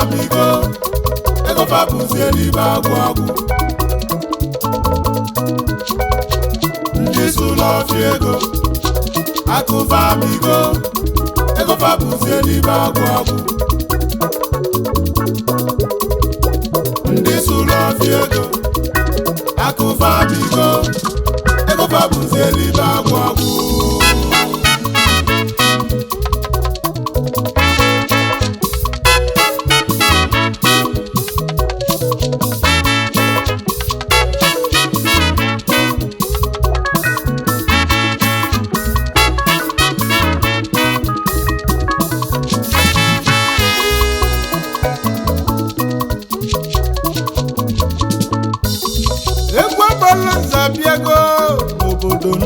Akụfamigo, ego fabụzi eluigwe agwụ agwụ. Ndị sụlụ ọfịa ego, akụfamigo, ego fabụzi eluigwe agwụ agwụ. Ndị sụlụ ọfịa ego, akụfamigo, ego fabụzi eluigwe agwụ agwụ. Egwu agbala nza bịago n'obodo m.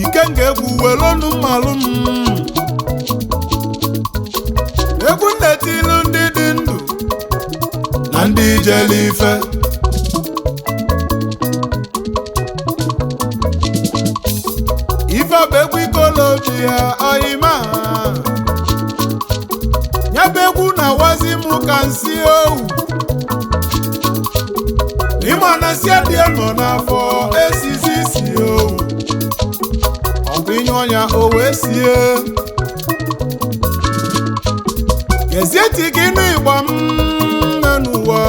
Ikenga egwu welonu mmalụ m. Egwu nnetilu ndị dị ndụ na ndị jele ife. Ife bụ egwu ikolobi ya ọyịma. Ya bụ egwu na-awazi m ka nsị owu. Ịma na nsị adịghị nọ n'afọ esizi si owu. Ọ bụ inye ọnya o wee sie. Gezie ntị gị nụ ịgba m nne n'ụwa.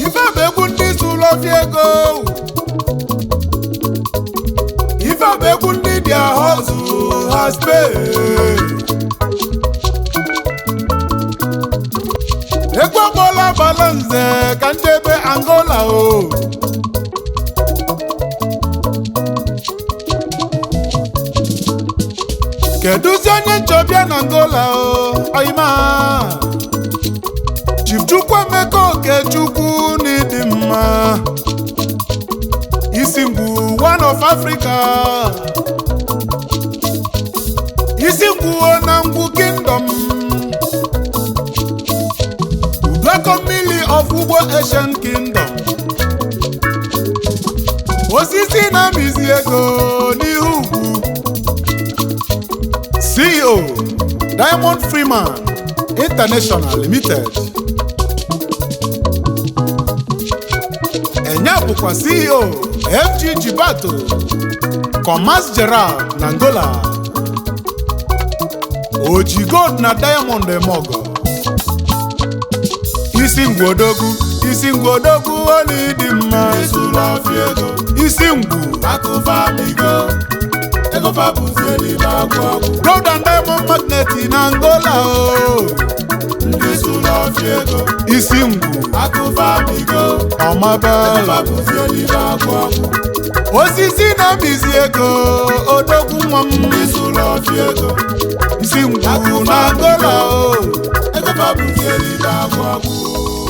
Ife bụ egwu ndị zụrụ ọfịa ego. Ife bụ egwu ndị dị ahụ zụ ha spee. Egwu agbala agbala nze ka ndebe Angola o. Kedụzi onye nchọbịa na Angola o, ọyịma. Chief Chukwuemeka Okechukwu n'ịdị mma. Isi ngwu one of Africa. Isi ngwu o na ngwu kingdom. Udako mmiri of Ugbo Asian Kingdom. Osisi na-amịzi ego n'ihu ugwu. CEO Diamond Freeman International Limited. Enya bụkwa CEO FG Jibato Commerce Gerald na Angola. Oji Gold na Diamond Emogo. Isi ngwodogwu, isi ngwodogwu oli dị mma. Ndị sụlụ ọfịa ego, Isi ngwu akụfamigo, ego fabụzi eluigwe agwụ agwụ. Gold and Diamond Magnet na Angola o. Ndị sụlụ ọfịa ego, Isi ngwu akụfamigo, ego ọmabala. fabụzi eluigwe agwụ agwụ. Osisi na-amịzi ego odogwu nwa m. Ndị sụlụ ọfịa ego, Isi ngwu na Angola o. ego fabụzi eluigwe agwụ agwụ.